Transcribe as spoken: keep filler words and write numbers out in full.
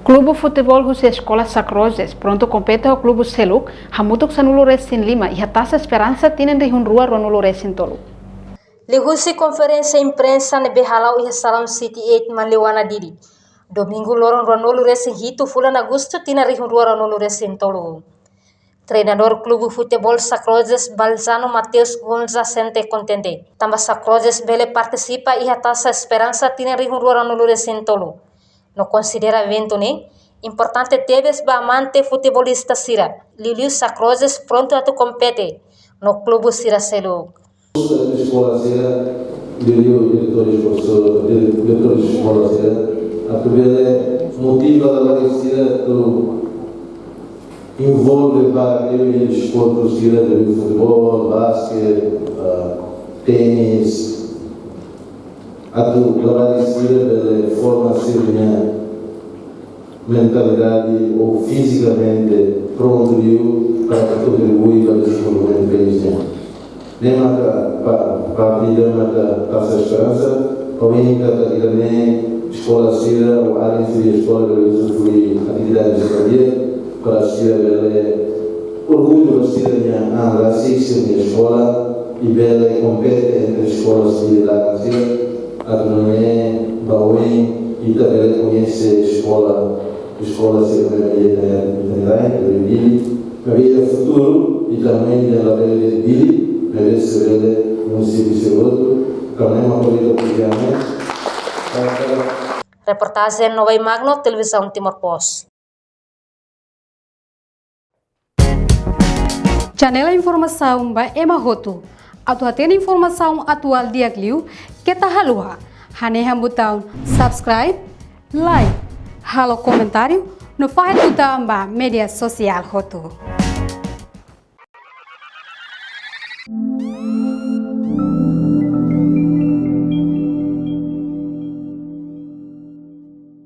Klube futeból husi Eskola Sacrozes prontu kompete ho klube seluk hamutuk sanulu-resin-lima iha Taça Esperança tinan rihun rua ruanulu-resin-tolu. Liuhusi konferénsia imprensa ne'ebé hala'o iha Salaun City Eight Manleuana Dili, domingu loron ruanulu-resin-hitu fulan Agostu tinan rihun rua ruanulu-resin-tolu, treinadór klube futeból Sacrozes Balzano Mateus Gonza sente kontente tanba Sacrozes bele partisipa iha Taça Esperança tinan rihun rua ruanulu-resin-tolu. No konsidera eventu ne'e importante tebes ba amante futebolista sira, liuliu Sacrozes prontu atu kompete no klube sira seluk. Eskola sira, liuliu diretór, profesór, dire-, diretór eskola sira, atu bele motiva labarik sira atu envolve ba iha desportu sira, liuliu futeból, basket, ah, ténis, atu labarik sira bele forma sira-nia mentalidade ou fizikamente prontu liu para kontribui ba dezenvolvimentu país nian. Ne'e maka pa-, parte ida maka Taça Esperança, ohin katak ida-ne'e eskola sira ou alin sira eskola bele usufrui atividade sira para sira bele orgullu ba sira-nia an rasik, sira-nia eskola, i bele kompete entre eskola sira laran sira, atu nune'e ba oin ita bele koñese eskola, eskola sira ne'ebé iha ita-nia rai, ne'ebé iha Dili, maibé iha futuru, ita mai ita labele Dili, maibé sira bele munisípiu sira hotu, tanba ne'e mak hodi ita pujiame. Reportajen Novai Magno, Televizaun Timor Post. Janela informasaun ba ema hotu. Atu hatene informasaun atuál di'ak liu, keta haluha hanehan butaun subscribe, like, halo komentáriu, no fahe tutan ba média sosiál hotu.